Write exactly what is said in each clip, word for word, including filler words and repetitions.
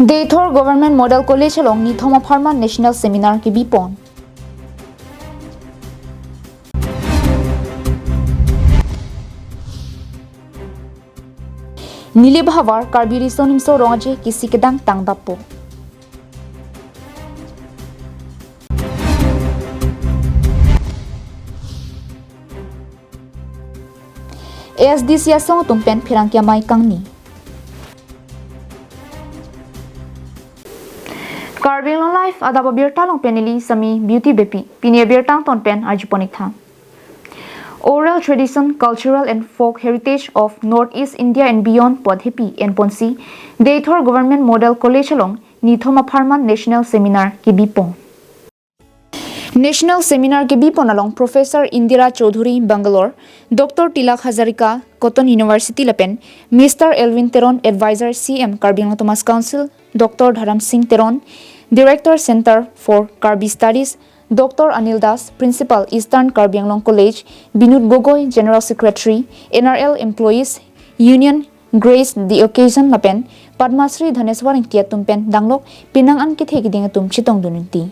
Deithor Government Model College along nithom apharman National Seminar kebipon. Nilip havar Karbi Riso Nimso Rong Aje kisi kedang tangdappo. A S D C asong atum pen pherangke amei kangni. Karbi Anglong Live adap abirta along pen neli Sami Beauty Beypi. Pini abirta angton pen arjupon ik tha. Oral tradition, cultural and folk heritage of Northeast India and beyond pu athepi enponsi Deithor Government Model College along nithom apharman National Seminar kebipon. National Seminar kebipon along Professor Indira Chowdhury, Bangalore, Doctor Tilak Hazarika, Cotton University lapen Mister Elwin Teron, Advisor C M Karbi Anglong Autonomous Council, Doctor Dharam Singh Teron, Director Center for Karbi Studies, Doctor Anil Das, Principal, Eastern Karbi Anglong College, Binod Gogoi, General Secretary, N R L Employees Union, Grace the Occasion lapen Padma Shri Dhaneswar Engti atum pen danglok penang an kethe kiding atum chetongdun unti.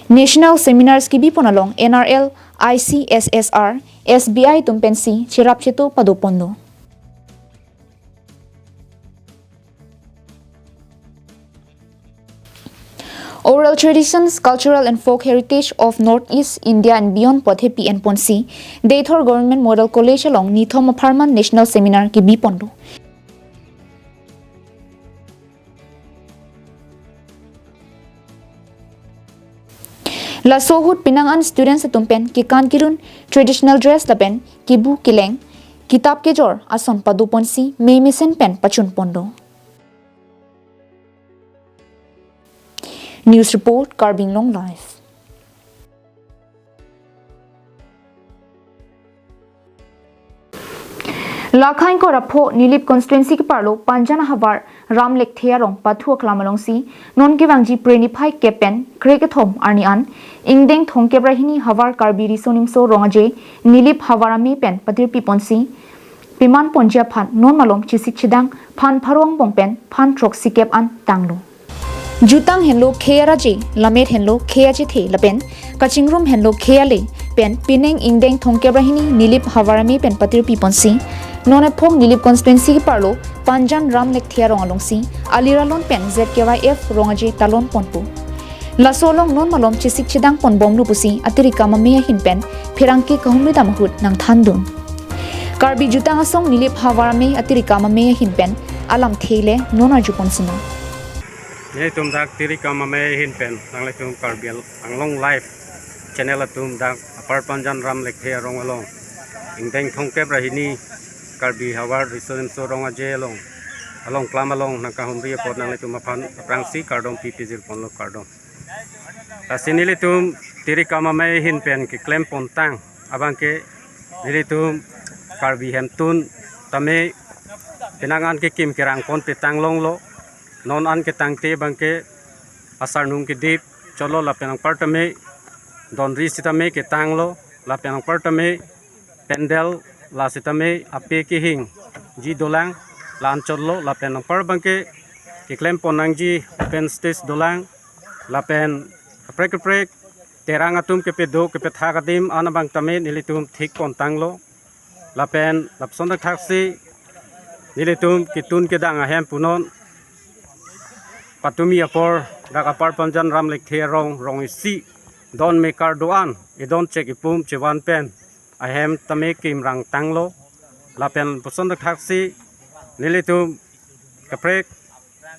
National Seminars kebipon along N R L, I C S S R, S B I atum pensi cherap cheto padoponlo. Oral traditions, cultural and folk heritage of Northeast India and beyond pu athepi enponsi Deithor Government Model College along nithom apharman National Seminar kebiponlo. Laso ahut penang an students atum pen kekan kerun, traditional dress lapen kebu keleng, kitap kejor ason padoponsi mei mesen pen pachunponlo. News report, Karbi Anglong Live. Lakhang ko rapho Nilip constituency keparlo Panjan havar Ram Lekthe arong pathu aklam alongsi non kevangji Phre niphai kep pen krekethom arni an ingdeng thomkep ra hini havar Karbi Riso Nimso Rong Aje Nilip havar amei pen patirpiponsi pemanponji aphan non malom chesik chedang phan pharo angbong pen phan throksi kep an tanglo. Jutang henlo khei araje, lammet henlo khei achethe lapen kachingrum henlo khei ale pen penang ingdeng thomkep ra hini Nilip havar amei pen patirpiponsi non ephong Nilip constituency keparlo Panjan Ram Lekthe arong alongsi alir alon pen Z K Y F Rong Aje talonponpo. Laso along non malom chesik chedangponbomlo pusi atirikam amei ahin pen pherangke kahumri dam ahut nangthandun. Karbi jutang asong Nilip havar amei atirikam amei ahin pen alamthe le non arjupon sina. Nelitum dak tirikam amei ahin pen nanglitum Karbi Anglong Live channel atum dak Upper Panjan Ram Lekthe arong along ingdeng thomkep ra hini Karbi havar Riso Nimso Rong Aje along, along klam along nangkahumri apot nanglitum aphan aphrangsi kardom pi pijirponlo, kardom. Lasi nelitum tirikam amei ahin pen keklempontang abangke nelitum Karbi hemtun tame penang an kekim kerangpon petang longlo, non an ketangte abangke asarnung kedip chotlo lapen anparta me donri sitame ketanglo lapen anparta me pandal la sitame ape kehingji dolang, la-an chotlo lapen anpar abangke keklempon nangji open stage dolang lapen kaprek kaprek terang atum kepedo kepethak adim an abang tame nelitum thikpontanglo. Lapen lapuson thakthaksi nelitum ketun kedang ahem punon patumi apor dak Upper Panjan Ram Lekthe arong, rong isi don mekar do-an edon chek ipum chevan pen ahem tame kimrangtanglo. Lapen lapuson thakthaksi nelitum kaprek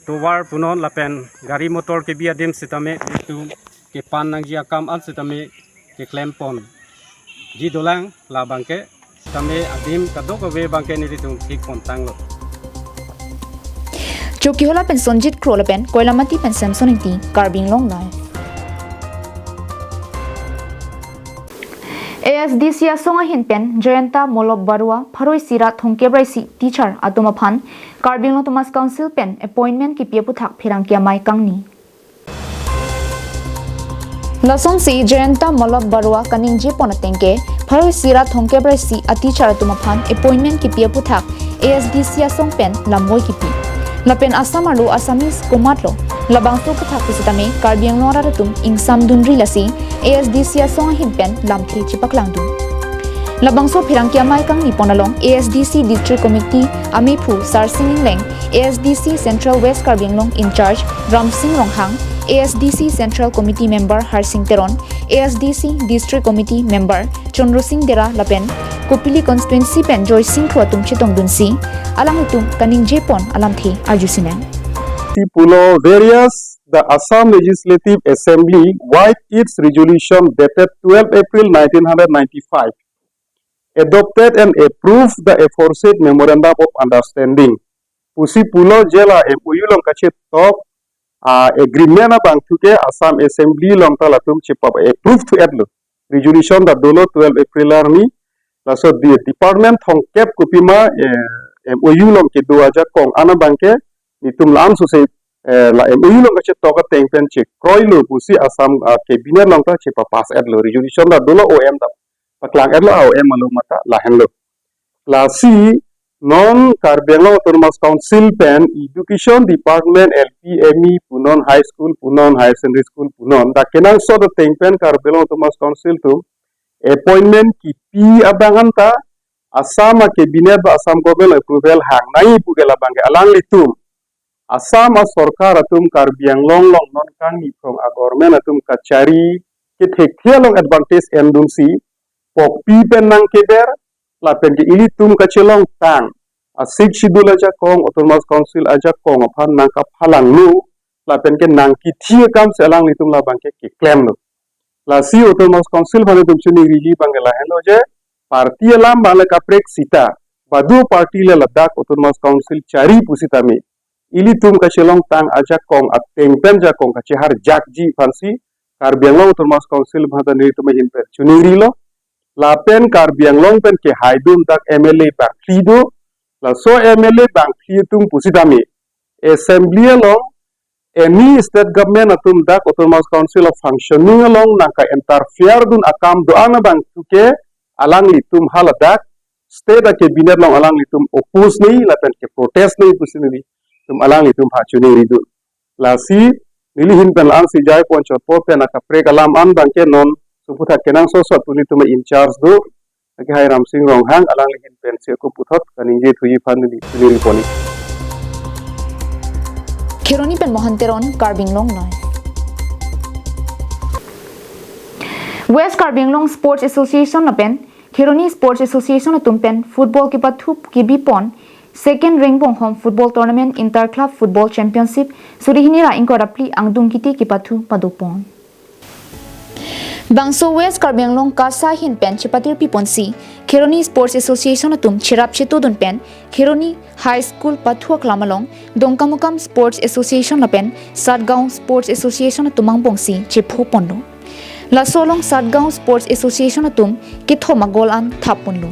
tovar punon lapen gari motor kebi adim sitame nelitum kepan nangji akam an sitame keklemponji dolang, la abangke sitame adim kadokave abangke nelitum thikpontanglo. Chokihola pen Sonjit Kro lapen Koilamati pen Samson Ingti, Karbi Anglong Live. A S D C asong ahin pen Jayanta Mallab Barua, pharo isi ra thomkep ra isi teacher atum aphan Karbi Anglong Autonomous Council pen appointment kipi aputhak pherangke amei kangni. Lasonsi Jayanta Mallab Barua kaningjepon atengke pharo isi ra thomkep ra isi a teacher atum aphan appointment kipi aputhak A S D C asong pen lamvoi kipi. Lapen Assam arlo Assamese komatlo, labangso aputhak pusitame Karbi Anglong arat atum ingsamdunri lasi A S D C asong ahin pen lamthe chepaklangdun. Labangso pherangke amei kangni pon along A S D C District Committee amephu Sarsing Engleng, A S D C Central West Karbi Anglong in-charge Ramsing Ronghang, A S D C Central Committee member Harsing Teron, A S D C District Committee member Chandra Sing Dera lapen Kopili constituency pen Joysing Kro atum chetongdunsi alanglitum kaningje pon alamthe arjusinang. Pulo, whereas the Assam Legislative Assembly, via its resolution dated twelve April nineteen ninety-five, adopted and approved the aforesaid Memorandum of Understanding pusi pulo, je la M O U along kachetok, ah, agreement abangthu ke Assam Assembly along ta latum chepa-approve thu-etlo. Resolution ta dolo twelve April arni. Laso di department thomkep kopima, eh, M O U along kedo ajakong an abangke nelitum la-an sose, eh, la M O U along kachetok ateng pen chekroilo pusi Assam, ah, cabinet along ta chepa-pass-etlo. Resolution ta dolo, O M ta paklang-etlo, O M along mata lahenlo. Lasi non Karbi Anglong Autonomous Council pen Education Department, L P, M E punon, High School punon, Higher Secondary School punon, dak kenangsot ateng pen Karbi Anglong Autonomous Council atum appointment kipi abang anta Assam a cabinet ba Assam government approval hangnai pu ke labangke alanglitum Assam a sorkar atum Karbi Anglong along non kangni phrong a government atum kachari kethekthe along advantage endunsi pokpi pen nangkeber, lapen ke ilitum kachelongtang a Sixth Schedule ajakong, Autonomous Council ajakong aphan nangkaphalanglo, lapen ke nangkithi akamsi alanglitum labangke keklemlo. Lasi Autonomous Council aphan itum chiningriji abangke lahenlo je, party alam abang le kaprek sita, badu party le ladak Autonomous Council chari pusitame ilitum kachelongtang ajakong ateng pen jakong kacheharjakji aphansi Karbi Anglong Autonomous Council aphan ta nelitum ahin pen chiningrilo. Lapen Karbi Anglong pen kehaidun dak M L A bangphli do. Laso M L A bangphli atum pusitame Assembly along any state government atum dak Autonomous Council of functioning along nangka-interfere dun akam do-an abangthu ke alanglitum haladak state a cabinet along alanglitum oppose nei lapen ke protest nei pusi nelitum alanglitum aphan chiningrilo. Lasi neli ahin pen la-ansi jai pon chotpo pen akaprek alam an abangke non soputhak kenangsot sot pu nelitum in-charge do, akehai Ramsing Ronghang, alangli ahin pensi ako puthot kaningje thuji aphan neli chiningri pon-ik. Kheroni pen Mohan Teron, Karbi Anglong Live. West Karbi Anglong Sports Association lapen Kheroni Sports Association atum pen football kepathu kebi pon second Ringbong Home Football Tournament Inter Club Football Championship suri hini ra ingkoi ra phli angdung kiti kepathu pado pon. Bangso West Karbi Anglong KASA ahin pen chepatirpi ponsi Kheroni Sports Association atum cherap chetodun pen Kheroni High School pathu aklam along Dongkamukam Sports Association lapen Satgaon Sports Association atum angbongsi chepho ponlo. Laso along Satgaon Sports Association atum kethom a-goal an thap ponlo.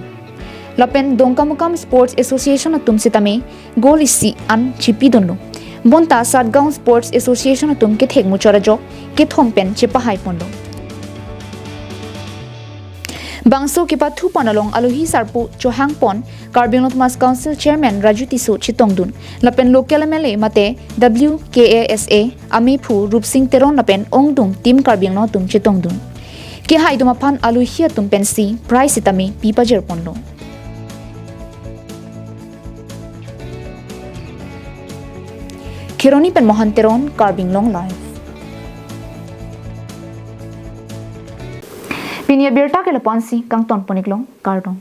Lapen Dongkamukam Sports Association atum sitame goal isi an chipidunlo. Bonta Satgaon Sports Association atum kethek muchot ajok kethom pen chepahai ponlo. Bangso kepathu pon along alohi sarpo chohang pon Karbi Anglong Autonomous Council Chairman Raju Tisso chetongdun lapen local M L A mate W K A S A amephu Rupsing Teron lapen ongdung Team Karbi Anglong atum chetongdun. Kehai atum aphan alohi atum pensi prize sitame pi pajir ponlo. Kheroni pen Mohan Teron, Karbi Anglong Live. Pini abirta ke lapu-ansi kangton pon-iklo, kardom.